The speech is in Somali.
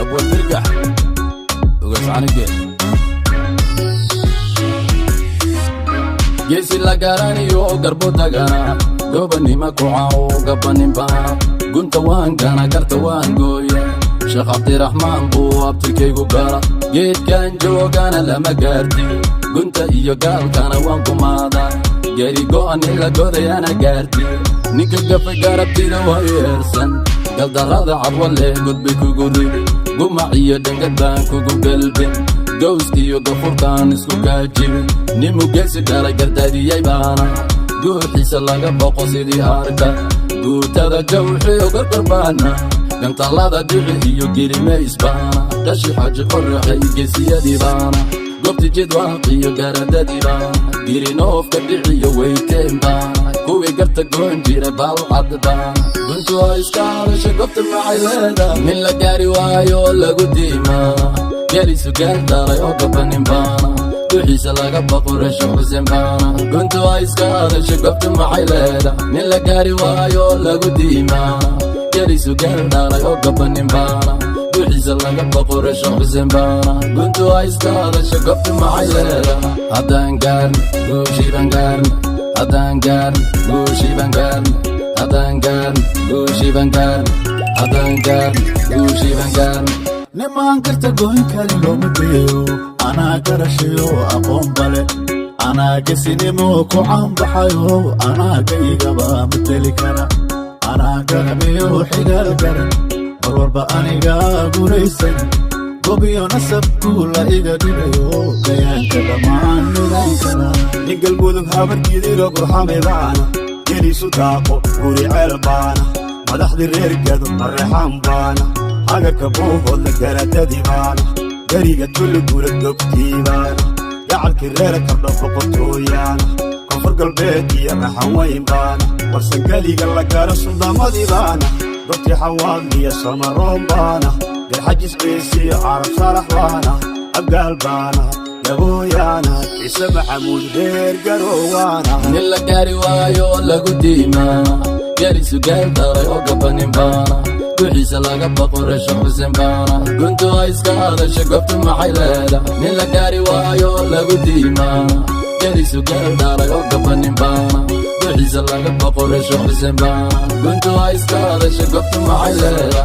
Abwal Dirgax Ugaas Canige, geesi la garaniyo garbo dagana, gobanima kucaw gabaninbana, gunta waan gana, garta waan gooya. Sheekh Cabdiraxmaan buu abtirkaygu gala, geedkan joogana lama gaarti, gunta iyo gaalkana waan kumaadaa, geri go'an in la godayana gaarti. Ninka gafay garabtida waa yeersan, galdarrada cadwaleh godbay kugu ridi, gumac iyo dhangad baan kugu gelbin, gawska iyo gafurkaan isku kaajibin. Nimu geesi dhalay gardaadiyey baana, guuxiisa laga boqo sidii arka, guutada jawxiyo gargarbaana, gantallada dhici iyo gelimaysbaana, dhashi Xaji Qoraxe geesiyadii baana, gobti Jidwaaq iyo garadadii baana, girinoofka dhiciyo weyteen baana, kuwii garta goon jira balcad baana. Guntu waa iska hadasha, gobta maxay leeda? Nin la gaari waayo lagu diimaa, gelisu gaal dhalay oo gabanin baana, duxiisa laga baqo Reesho Xuseen baana. Guntu waa iska hadasha, gobta maxay leeda? Nin la gaari waayo lagu diimaa, gelisu gaal dhalay oo gabanin baana, duxiisa laga baqo Reesho Xuseen baana. Guntu waa iska hadasha, gobta maxay leeda? Haddaan gaarn guushiiban gaarn, haddaan gaarn guushiiban gaarn, haddaan gaarn guushiiban gaarn, haddaan gaarn guushiiban gaarn. Nimaan garta goyn karin looma geeyo. Anaa garashayo aqoon bale, anaa gesinimo ku caanbaxayo, anaa gaygaba mateli kara, anaa garabiyo xigaal garan, mar walba anigaa guulaysan, gobiyo nasab guula iga dhigayo, gayaanka dhammaan midayn kara. Nin Galmudug Habargidiro gurxame baana, geliisu daaqo guri ceel baana, madaxdii reer Gado Mareexaan baana, hagarka Buuhoodla garadadii baana, gariga Tulligula gobtii baana, gacalkii reer Kardho boqortooyaana, Koonfur Galbeed iyo Raxan Weyn baana, Warsangeliga la gaaro suldaamadii baana, gobtii Xawaadliya Samaroon baana, Garxajis Ciisiyo Carab Saalax baana, Abgaal baana, Gabooyaana, Ciise Maxamuud reer Garoowaana. Nin la gaari waayo lagu diimaa, gelisu gaal dhalay oo gabanin baana, duxiisa laga baqo Reesho Xuseen baana. Guntu waa iska hadasha, gobta maxay leeda? Nin la gaari waayo lagu diimaa, gelisu gaal dhalay oo gabanin baana, duxiisa laga baqo Reesho Xuseen baana. Guntu waa iska hadasha, gobta maxay leeda?